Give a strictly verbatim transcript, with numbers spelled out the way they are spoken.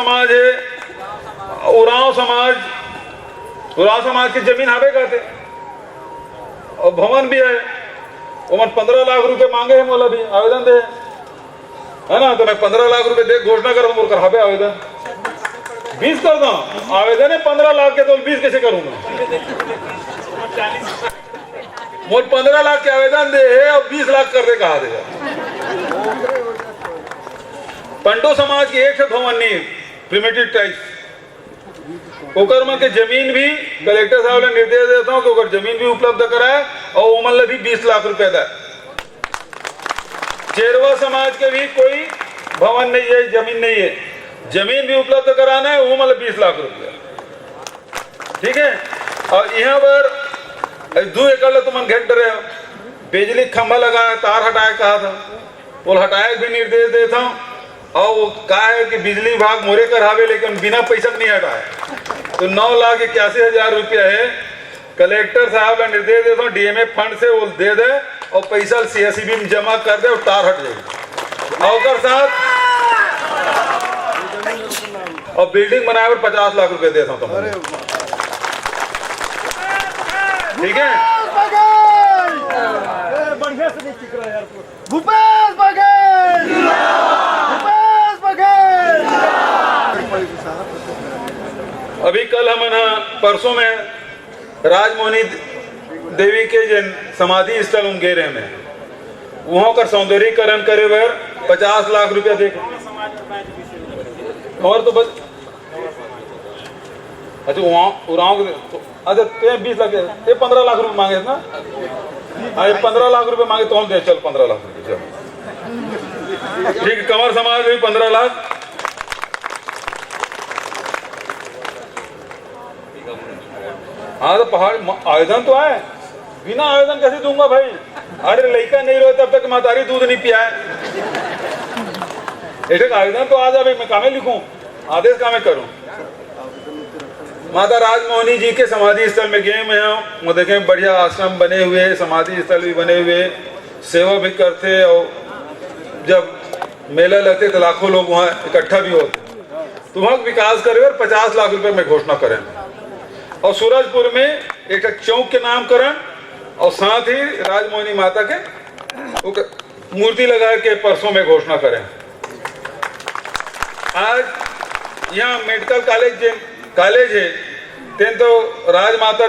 समाज हे, उरांव समाज, उरांव समाज के जमीन हावे कहते, अउ भवन भी हे। ओमन पंद्रह लाख रुपए मांगे हे, मोला भी आवेदन दे, है ना? तो मैं पंद्रह लाख रुपए दे घोषणा कर, मोर कर हावे आवेदन, बीस कर दो। आवेदन हे पंद्रह लाख के, तो बीस कैसे करूं मैं? मोर पंद्रह लाख के आवेदन दे हे अउ बीस लाख कर दे कहा दे। पंडो समाज के एक ठो भवन नहीं, प्रिमिटिव टाइप्स, ओकर मन के जमीन भी कलेक्टर साहब ला निर्देश देता हूँ कि ओकर जमीन भी उपलब्ध कराए अउ ओमन ला भी बीस लाख रुपया दे। चेरवा समाज के भी कोई भवन नहीं हे, जमीन नहीं हे, जमीन भी उपलब्ध कराना हे, ओमन ला बीस लाख रुपया। ठीक हे। अउ इहां पर दू एकड़ ला तुमन घेर डरे हो, बिजली खंभा लगा हे, तार हटाए कहा था, ओला हटाए के भी निर्देश देत हंव। अउ वो का हे कि बिजली विभाग मोरे कर हावे, लेकिन बिना पैसा के नहीं हटाए। तो नौ लाख इक्यासी हजार रुपया हे, कलेक्टर साहब ला निर्देश देत हंव, डीएमएफ फंड से वो दे दे अउ पैसा सीएससीबी में जमा कर दे अउ तार हट जाए। अउ ओकर साथ अउ बिल्डिंग बनाए बर पचास लाख रुपया देत हंव तुमन। ठीक हे। भूपेश बघेल! भूपेश बघेल! अभी कल हमन ह, परसों में राजमोहनी देवी के जेन समाधि स्थल उन गे रहे में, उहां कर सौंदर्यीकरण करे बर पचास लाख रुपया दे के। अउ तो बस, अच्छा, उहां, उरांव के, तो, अच्छा, ते बीस लाख, ते पंद्रह लाख रुपया मांगे ना? हाँ, ये पंद्रह लाख रुपया मांगे, तो हम दे, चल, पंद्रह लाख रुपया, चल। ठीक, कंवर समाज भी पंद्रह लाख। हाँ, तो पहाड़ म-, आवेदन तो आए, बिना आवेदन कैसे दूंगा भाई? अरे, लइका नहीं रहे तब तक महतारी दूध नहीं पियाए। एक आवेदन तो आ जावे, मैं कामे लिखूं, आदेश कामे करूं। माता राजमोहनी जी के समाधि स्थल में गए मैं हूं, वो देखे बढ़िया आश्रम बने हुए, समाधि स्थल भी बने हुए, सेवा भी करते, अउ जब मेला लगथे तो लाखों लोग वहां इकट्ठा भी होथे। तो वहां के विकास करे बर पचास लाख रुपया में घोषणा करें, अउ सूरजपुर में एक ठो चौक के नामकरण, अउ साथ ही राजमोहनी माता के ओकर मूर्ति लगा के परसों में घोषणा करें। आज यहां मेडिकल कॉलेज, जे कॉलेज हे, तेन तो राजमाता